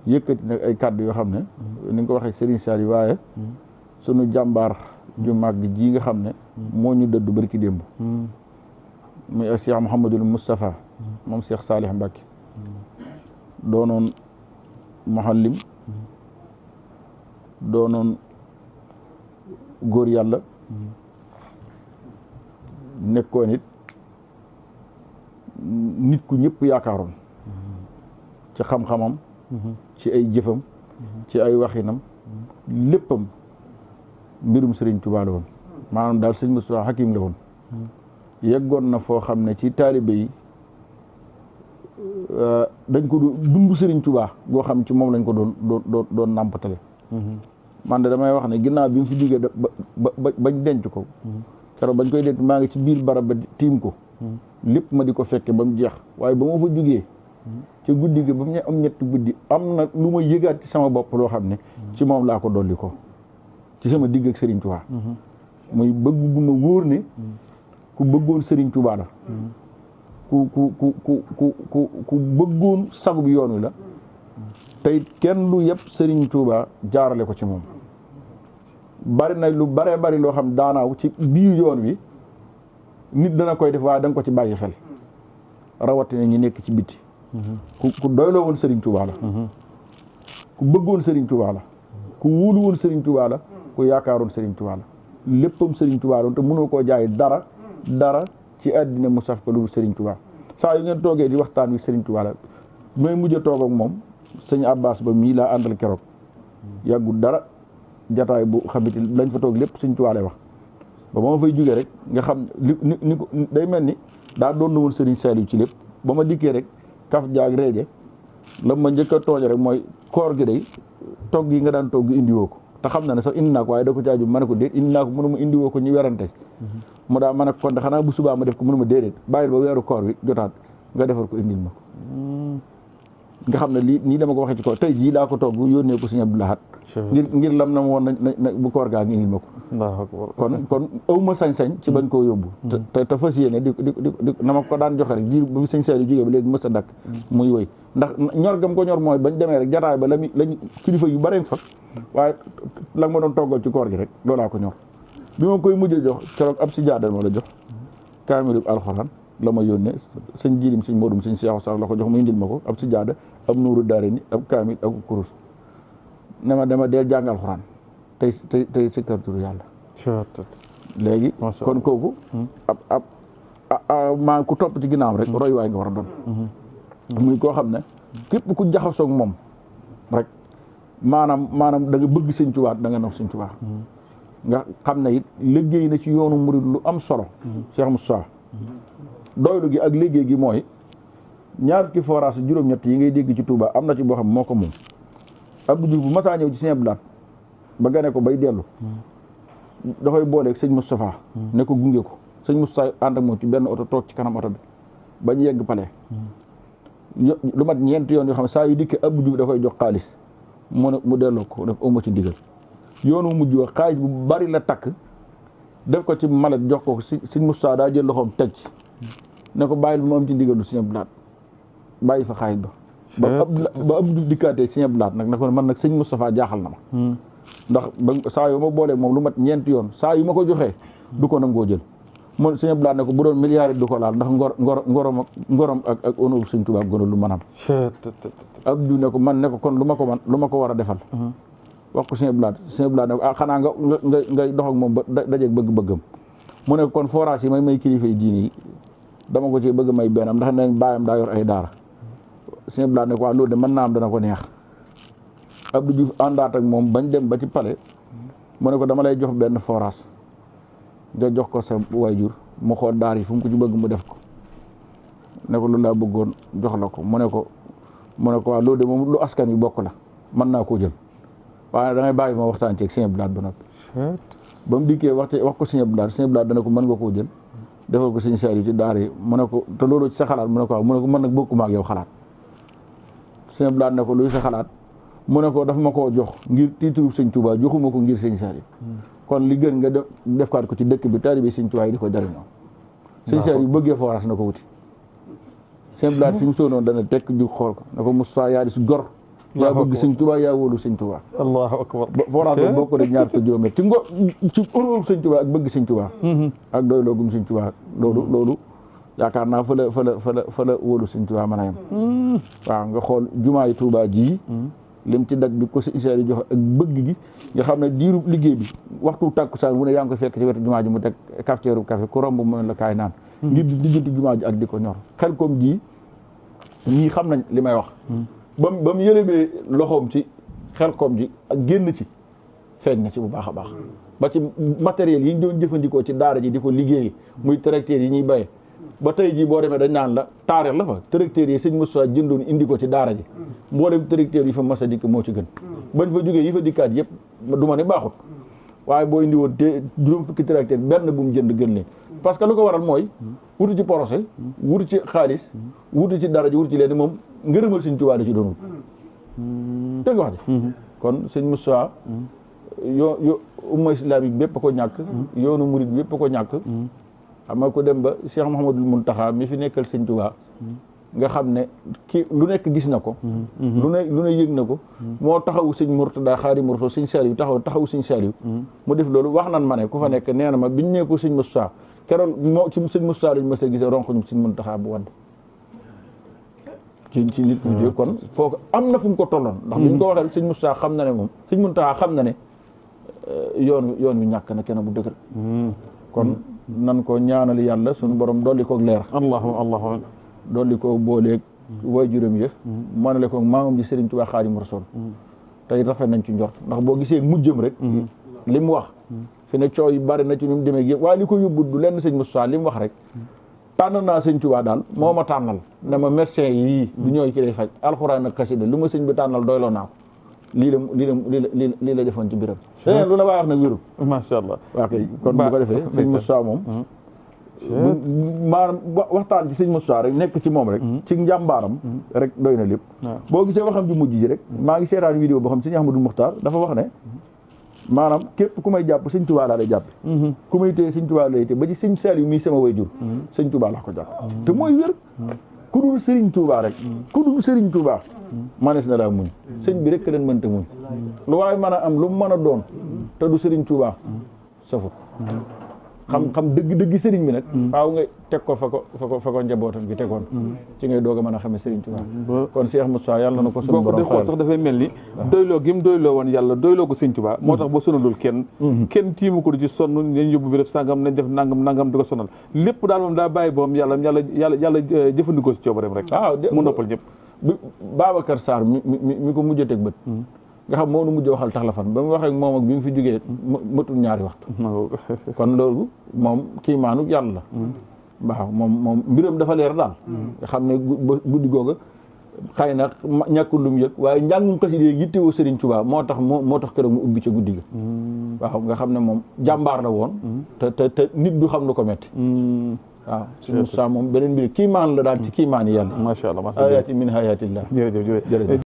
yëkkati nag ay kàddu yoo xam ne ni nga ko waxee Serigne Saliou waaye sunu jàmbaar ju màgg ji nga xam ne moo ñu dëddu barki démb muy Cheikh Mouhamadul Moustapha moom Cheikh Salih Mbacké doonoon muhallim doonoon góor yàlla nekkoon it nit ku ñëpp yaakaaroon ci xam-xamam ci ay jëfam ci ay waxinam léppam mbirum Serigne Touba la woon maanaam daal sëñ Moustapha Hakim la woon yeggoon na foo xam ne ci taalibe yi dañ ko dund Serigne Touba goo xam ci moom lañ ko doon nàmpatale man de damay wax ne ginnaaw bi mu fi jógee bañ denc ko keroog bañ koy denc maa ngi ci biir barab ba tiim ko lépp ma di ko fekke ba mu jeex waaye ba ma fa jógee ci guddi gi ba mu am ñetti guddi am na lu ma yëgaat ci sama bopp loo xam ne ci moom laa ko dolli ko ci sama digg ak Serigne Touba muy bëgg gu ma wóor ne ku bëggoon Serigne Touba la ku bëggoon sagu bi yoon wi la tey kenn du yëpp Serigne Touba jaarale ko ci moom bari na lu baree bari loo xam daanaaw ci biir yoon wi nit dana koy def waaye da nga ko ci bàyyi xel rawatina ñi nekk ci biti ku doyloo woon Serigne Touba la ku bëggoon Serigne Touba la ku wóolu woon Serigne Touba la ku yaakaaroon Serigne Touba la léppam Serigne Touba la te mënoo koo jaay dara ci àddina mu saf ko lu Serigne Touba saa yu ngeen toogee di waxtaan wi Serigne Touba la may mujj a toog ak moom sëñ Abbas ba mii laa àndal keroog yàggul dara jataay bu xamiti lañ fa toog lépp Serigne Touba lay wax ba ma fay jógee rek nga xam ni ko day mel ni daa doon na woon Serigne Saliou ci lépp ba ma dikkee rek kaf jaag reeje la ma njëkk a tooñ rek mooy koor gi day togg yi nga daan togg indiwoo ko te xam na ne sax indi naa ko waaye da ko caaju ma ne ko déet indi naa ko mënuma indiwoo ko ñu werante mu daa ma ne kon de xanaa bu subaa ma def ko mënuma déedéet bàyyil ba weeru koor wi jotaat nga defar ko indil ma ko nga xam ne lii nii dama ko waxee ci ko tey jii laa ko togg yónnee ko Sëñ Abdou Lahad ngir lam na ma woon na bu koor gaa ngi indil ma ko kon aw ma sañ-sañ ci bañ koo yóbbu te fas yéene di na ma ko daan joxe rek diir ba fi Sëñ Saliou jógee ba léegi mës a dakk muy woy ndax ñor gam ko ñor mooy bañ demee rek jataay ba lañ kilifa yu bare fa waaye la ma doon toggal ci koor gi rek loolaa ko ñor bi ma koy mujjee jox keroog ab si jaadal ma la jox kaamilu alxuraan la ma yónnee sëñ jilim sëñ Modou sëñ Seexu sax la ko jox mu indil ma ko ab si jaada ab nuuru daare ni ab kaamil ak kurus ne ma dama deel jàng alxuraan tey sikkar turu yàlla léegi kon kooku maa ku topp ci ginnaawam rek roy waay nga war a doon muy koo xam ne képp ku jaxasoog moom rek maanaam da nga bëgg Sëñ Tuubaa da nga naw Sëñ Tuubaa nga xam ne it liggéey na ci yoonu murid lu am solo Cheikh Moussa doylu gi ak liggéey gi mooy ñaar fukki forage juróom-ñett yi ngay dégg ci Touba am na ci boo xam moo ko moom Abdou Diouf bu masaa ñëw ci Sëñ Abdou Lahad ba gane ko bay dellu da koy booleeg sëñ Moustapha ne ko gunge ko sëñ Moustapha ànd ak moom ci benn oto toog ci kanam oto bi bañ yegg pale lu mat ñeenti yoon yoo xam ne saa yu dikkee Abdou Diouf da koy jox xaalis mu delloo ko def ëmma ci ndigal yoonu mujj wax xaalis bu bari la takk def ko ci malet jox ko sëñ Moustapha daa jël loxoom teg ci ne ko bàyyil bu ma am ci ndigal du Sëñ Abdou Lahad bàyyi fa xaalis ba Abdou Diouf dikkaatee Sëñ Abdou Lahad nag ne ko man nag sëñ Moustapha jaaxal na ma ndax ba saa yu ma boolee moom lu mat ñeenti yoon saa yu ma ko joxee du ko nangoo jël moom Sëñ Abdou Lahad ne ko bu doon milliard du ko laal ndax ngorom ak honneur Sëñ Tuubaa gënal lu manam Abdou ne ko man ne ko kon lu ma ko war a defal wax ko Sëñ Abdou Lahad ne ko xanaa ngay dox ak moom ba dajeeg bëgg-bëggam mu ne ko kon forage yi may kilifa yi diine yi dama ko ci bëgg may benn ndax nañ bàyyam daa yor ay daara Sëñ Abdou Lahad ne ko waaw loolu de mën naa am dana ko neex Abdou Diouf àndaat ak moom bañ dem ba ci palais mu ne ko dama lay jox benn forage nga jox ko sa waajur mu xool daar yi fu mu ko ci bëgg mu def ko ne ko loolu laa bëggoon jox la ko mu ne ko waaw loolu de moom lu askan wi bokk la mën naa koo jël waaye da ngay bàyyi ma waxtaan ci ak Sëñ Abdou Lahad ba noppi ba mu dikkee wax ko Sëñ Abdou Lahad Sëñ Abdou Lahad dana ko mën nga koo jël defal ko Sëñ Saliou ci daar yi mu ne ko te loolu ci sa xalaat mu ne ko waaw mu ne ko man nag bokkuma ak yow xalaat Sëñ Abdou Lahad ne ko luy sa xalaat mu ne ko daf ma koo jox ngir tiituru Sëñ Tuubaa joxuma ko ngir Sëñ Saliou kon li gën nga def kaat ko ci dëkk bi taalibe Sëñ Tuubaa yi di ko jariñoo Sëñ Saliou bëggee forage na ko wuti Sëñ Abdou Lahad fi mu soonoon dana tekk ju xool ko ne ko Moustapha yaa di si gor yaa bëgg sëñ Tuubaa yaa wóolu sëñ Tuubaa. allahu akbar. forage boo ko de ñaar ko juróom ci óolu sëñ Tuubaa ak bëgg sëñ Tuubaa ak doyloogum sëñ Tuubaa loolu yaakaar naa fa la wóolu sëñ Tuubaa mën a yem. waaw nga xool jumaa yi Tuubaa ji lim ci dag bi ko si isaar yi joxe ak bëgg gi nga xam ne diiru liggéey bi waxtu tàkkusaan mu ne yaa ngi ko fekk ci wetu jumaa ji mu teg cafetière café ku romb mu ne la kaay naan ngir di lijjanti jumaa ji ak di ko ñor xel comme ji ñii xam nañ li may wax ba mu yëlebee loxoom ci xel comme ji ak génn ci feeñ na ci bu baax a baax ba ci matériel yi ñu doon jëfandikoo ci daara ji di ko liggéey muy tracteurs yi ñuy béye ba tey jii boo demee dañ naan la taarix la fa tracteurs yi sëñ Moussa jëndoon indi ko ci daara ji mboolem tracteurs yi fa mas a dikk moo ci gën bañ fa jógee yi fa dikkaat yëpp du ma ne baaxut waaye boo indi woon te juróom fukki tracteurs benn bu mu jënd gën leen parce que lu ko waral mooy wutu ci procès wutu ci xaalis wutu ci dara ji wutu ci leen moom ngërëmal sëñ Tuubaa da ci doon wut dégg nga wax ji kon sëñ Moussa yo umma islamique bépp ko ñàkk yoonu murid bépp ko ñàkk xam nga ko dem ba Cheikh Mouhamadul Mountakha mi fi nekkal sëñ Tuubaa nga xam ne ki lu nekk gis na ko lu ne yëg na ko moo taxawu sëñ Mourtada Xaadimu Rasuul sëñ Saliou taxawu sëñ Saliou mu def loolu wax nan ma ne ku fa nekk nee na ma biñ ne ko sëñ Moussa keroog moo ci sëñ Moussa lañ mës a gisee ronk ñu sëñ Mountakha bu wadd ci nit ñu kon foofu am na fu mu ko tolloon ndax biñ ko waxee sëñ Moussa xam na ne moom sëñ Mountakha xam na ne yoon wi ñàkk na kenn bu dëgër kon nan ko ñaanal yàlla suñu borom dolli koog leer allahu dolli ko booleeg waajuram yëf mënale ko maamam ji Sëriñ Tuubaa Xaadimu Rasuul tey rafet nañ ci njort ndax boo gisee mujjëm rek li mu wax fi ne coow yi bari na ci ni mu demee yëpp waaye li ko yóbbu du lenn sëñ Moussa li mu wax rek tànn naa sëñ Tuubaa daal moo ma tànnal ne ma médecin yii du ñooy ki lay faj alxuraan ak xasida lu ma sëñ bi tànnal doyloo naa ko lii la defoon ci biram leneen lu la waay wax nag wérul macha allah waa kay kon bu ko defee sëñ Moussa moom maanaam waxtaan ci sëñ Moussa rek nekk ci moom rek ci njàmbaaram rek doy na lépp boo gisee waxam ji mujj ji rek maa ngi seetaan vidéo boo xam sëñ Ahmadou Muxtaar dafa wax ne maanaam képp ku may jàpp sëñ Tuubaa laa lay jàpp ku may téye sëñ Tuubaa lay téye ba ci sëñ Saliou mii sama way jur sëñ Tuubaa laa ko jàpp te mooy wér ku dul Sëriñ Tuubaa rek ku dul Sëriñ Tuubaa manees na daa muñ sëñ bi rek leen mënta muñ lu waaye mën a am lu mën a doon te du Sëriñ Tuubaa safut xam dëgg sëriñ bi nag faaw nga teg ko fa ko njabootam gi tegoon ci ngay doog a mën a xamee Sëriñ Tuubaa kon Cheikh Moussa yàlla na ko sunu borom boo ko xool sax dafay mel ni doyloo gi mu doyloo woon yàlla doyloo ko Sëriñ Tuubaa moo tax ba sonalul kenn tiimu ko du ci sonn nañ yóbbu béréb sàngam nañ def nangam di ko sonal lépp daal moom daa bàyyi boom yàlla jëfandikoo si coobareem rek mu noppal ñëpp Babacar Sarr mi ko mujj a teg bët nga xam moo nu mujj waxal tax la fan ba mu waxee moom ak bi mu fi jógee matul ñaari waxtu kon loolu moom kii maanuk yàlla la waaw moom mbiram dafa leer daal nga xam ne guddi googa xëy na ñàkkul lu mu yëg waaye njàngum xasida yi yittewoo Sëriñ Tuubaa moo tax keroog mu ubbi ca guddi ga waaw nga xam ne moom jàmbaar la woon te nit du xam lu ko metti waaw suñu Moussa moom beneen mbir kii maan la daal ci kii maan yi yàlla macha allah ayaati min hayatillah jërëjëf